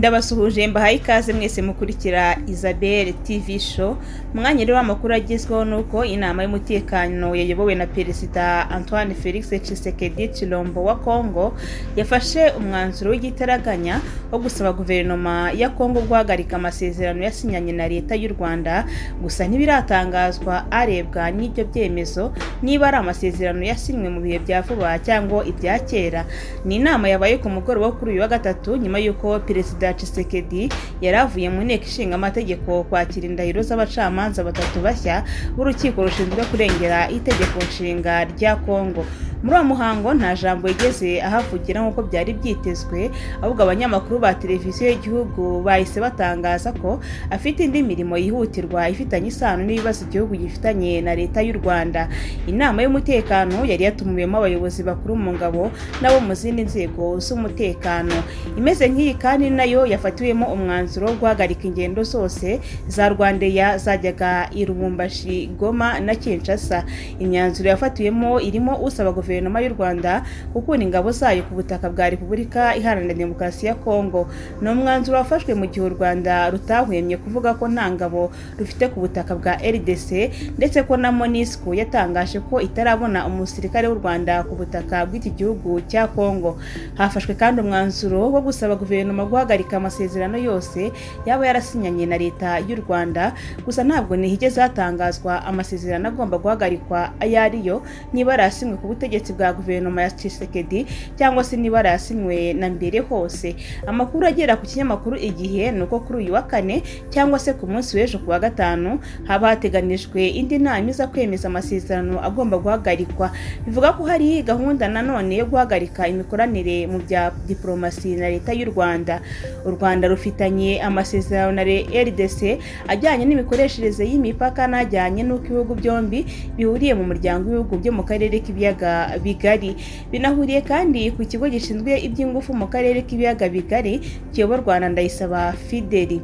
Ndabasuhuje, mbahaye ikaze mwese mukurikira Isabelle TV Show. Umwanya rero w'amakuru agezweho ni uko inama y'umutekano yayobowe na Perezida Antoine Felix Tshisekedi Tshilombo wa Congo yafashe umwanzuro w'igitaraganya wo gusaba guverinoma ya Congo guhagarika amasezerano yasinyanye na leta y'u Rwanda. Gusa ntibiratangazwa arebwa n'ibyo byemezo niba ari amasezerano yasinywe mu bihe bya vuba cyangwa ibya kera. Ni inama yabaye ku mugoroba wo kuri uyu wa gatatu, nyuma y'uko Perezida Tshisekedi yari avuye mu Nteko Ishinga Amategeko kwakira indahiro z'abacamanza batatu bashya b'urukiko rushinzwe kurengera itegeko nshinga rya Congo. Muri uwo muhango nta jambo yigeze ahavugira nk'uko byari byitezwe, ahubwo abanyamakuru ba televiziyo y'igihugu bahise batangaza ko afite indi mirimo yihutirwa ifitanye isano n'ibibazo igihugu gifitanye na leta y'u Rwanda. Inama y'umutekano yari yatumiwemo abayobozi bakuru mu ngabo n'abo mu zindi nzego z'umutekano. Imeze nk'iyi kandi nayo yafatiwemo umwanzuro wo guhagarika ingendo zose za RwandAir zajyaga i Lubumbashi, Goma na Kinshasa. Imyanzuro yafatiwemo irimo usaba guverinoma y'u Rwanda gukura ingabo zayo ku butaka bwa Repubulika Iharanira Demokarasi ya Kongo. Ni umwanzuro wafashwe mu gihe u Rwanda rutahwemye kuvuga ko nta ngabo rufite ku butaka bwa RDC, ndetse ko na MONUSCO yatangaje ko itarabona umusirikare w'u Rwanda ku butaka bw'iki gihugu cya Kongo. Hafashwe kandi umwanzuro wo gusaba guverinoma guhagarika amasezerano yose yaba yarasinyanye na leta y'u Rwanda. Gusa ntabwo ntihigeze hatangazwa amasezerano agomba guhagarikwa ayo ariyo, niba yarasinywe ku butegetsi bwa guverinoma ya Tshisekedi cyangwa se niba yarasinywe na mbere hose. Amakuru agera ku kinyamakuru Igihe ni uko kuri uyu wa kane cyangwa se ku munsi w'ejo ku wa gatanu haba hateganijwe indi nama iza kwemeza amasezerano agomba guhagarikwa. Bivuga ko hari gahunda nanone yo guhagarika imikoranire mu bya diporomasi na leta y'u Rwanda. U Rwanda rufitanye amasezerano na RDC ajyanye n'imikoreshereze y'imipaka n'ajyanye n'uko ibihugu byombi bihuriye mu muryango w'ibihugu byo mu karere k'Ibiyaga Bigari. Binahuriye kandi ku kigo gishinzwe iby'ingufu mu karere k'Ibiyaga Bigari kiyoborwa na Ndayisaba Fideli.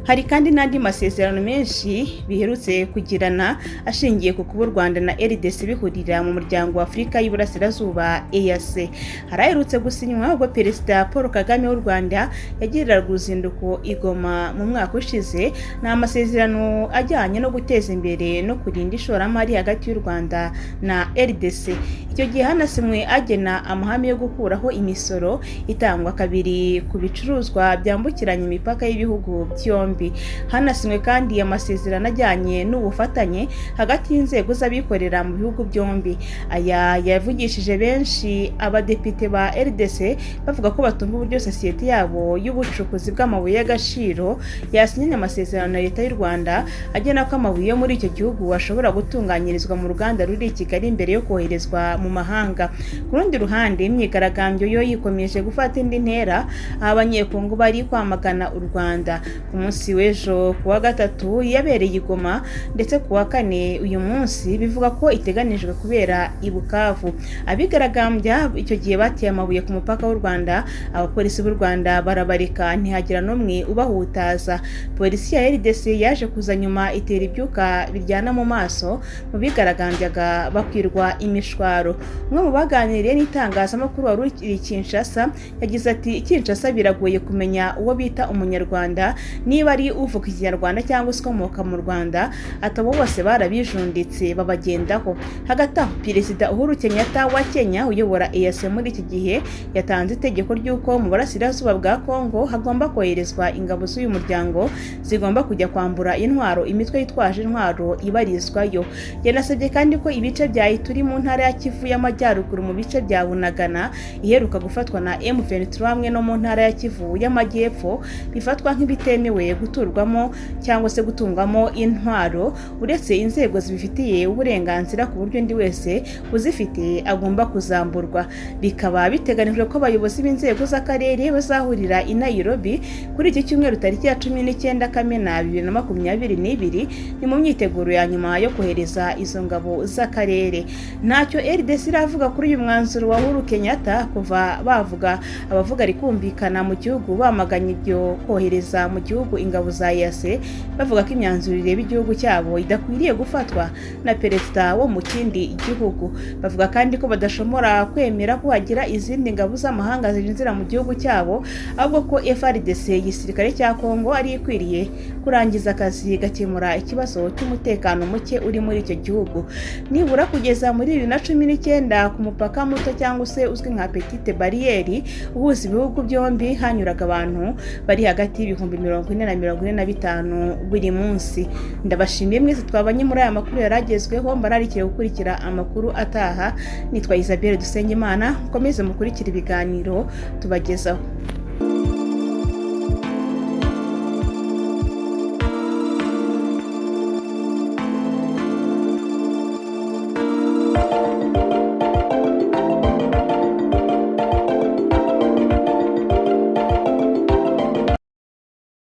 Hari kandi n'andi masezerano menshi biherutse kugirana ashingiye ku kuba u Rwanda na RDC bihurira mu muryango wa Afurika y'Iburasirazuba, EAC. Hari aherutse gusinywa ubwo Perezida Paul Kagame w'u Rwanda yagiriraga uruzinduko i Goma mu mwaka ushize. Ni amasezerano ajyanye no guteza imbere no kurinda ishoramari hagati y'u Rwanda na RDC. Icyo gihe hanasinywe agena amahame yo gukuraho imisoro itangwa kabiri ku bicuruzwa byambukiranya imipaka y'ibihugu byombi. Hanasinywe kandi amasezerano ajyanye n'ubufatanye hagati y'inzego z'abikorera mu bihugu byombi. Aya yavugishije benshi, abadepite ba RDC bavuga ko batumva uburyo sosiyete yabo y'ubucukuzi bw'amabuye y'agaciro yasinyanye amasezerano na leta y'u Rwanda agena ko amabuye yo muri icyo gihugu ashobora gutunganyirizwa mu ruganda ruri i Kigali mbere yo koherezwa mu mahanga. Ku rundi ruhande, imyigaragambyo yo yikomeje gufata indi ntera, aho Abanyekongo bari kwamagana u Rwanda. Ku munsi w'ejo ku wa gatatu yabereye i Goma, ndetse ku wa kane uyu munsi bivuga ko iteganijwe kubera i Bukavu. Abigaragambya icyo gihe bateye amabuye ku mupaka w'u Rwanda, abapolisi b'u Rwanda barabareka ntihagira n'umwe ubahutaza. Polisi ya RDC yaje kuza nyuma itera ibyuka biryana mu maso mu bigaragambyaga, bakwirwa imishwaro. Umwe mu baganiriye n'itangazamakuru wari uri Kinshasa yagize ati: "Kinshasa biragoye kumenya uwo bita Umunyarwanda, niba ari uvuga Ikinyarwanda cyangwa se ukomoka mu Rwanda." Ati: "Abo bose barabijunditse babagendaho." Hagati aho, Perezida Uhuru Kenyatta wa Kenya uyobora EAC muri iki gihe yatanze itegeko ry'uko mu burasirazuba bwa Congo hagomba koherezwa ingabo z'uyu muryango zigomba kujya kwambura intwaro imitwe yitwaje intwaro ibarizwayo. Yanasabye kandi ko ibice bya Ituri mu ntara ya Kivu y'Amajyaruguru, mu bice bya Bunagana iheruka gufatwa na M23 hamwe no mu ntara ya Kivu y'Amajyepfo bifatwa nk'ibitemewe guturwamo cyangwa se gutungwamo intwaro, uretse inzego zibifitiye uburenganzira, ku buryo undi wese uzifite agomba kuzamburwa. Bikaba biteganijwe ko abayobozi b'inzego z'akarere bazahurira i Nairobi kuri iki cyumweru tariki ya 19 Kamena 2022. Ni mu myiteguro ya nyuma yo kohereza izo ngabo z'akarere. Ntacyo RDC FARDC iravuga kuri uyu mwanzuro wa Uhuru Kenyatta. Kuva bavuga, abavuga rikumvikana mu gihugu bamaganye ibyo kohereza mu gihugu ingabo za EAC, bavuga ko imyanzuro ireba igihugu cyabo idakwiriye gufatwa na perezida wo mu kindi gihugu. Bavuga kandi ko badashobora kwemera ko hagira izindi ngabo z'amahanga zinjira mu gihugu cyabo, ahubwo ko FARDC, igisirikare cya Kongo, ari ikwiriye kurangiza akazi gakemura ikibazo cy'umutekano muke uri muri icyo gihugu. Nibura kugeza muri 2019, ku mupaka muto cyangwa se uzwi nka Petite Barrière uhuza ibihugu byombi, hanyuraga abantu bari hagati y'ibihumbi 40 na 45 buri munsi. Ndabashimiye mwese twabanye muri aya makuru yari agezweho. Mbararikiye gukurikira amakuru ataha. Nitwa Isabelle Dusengimana, mukomeze mukurikire ibiganiro tubagezaho.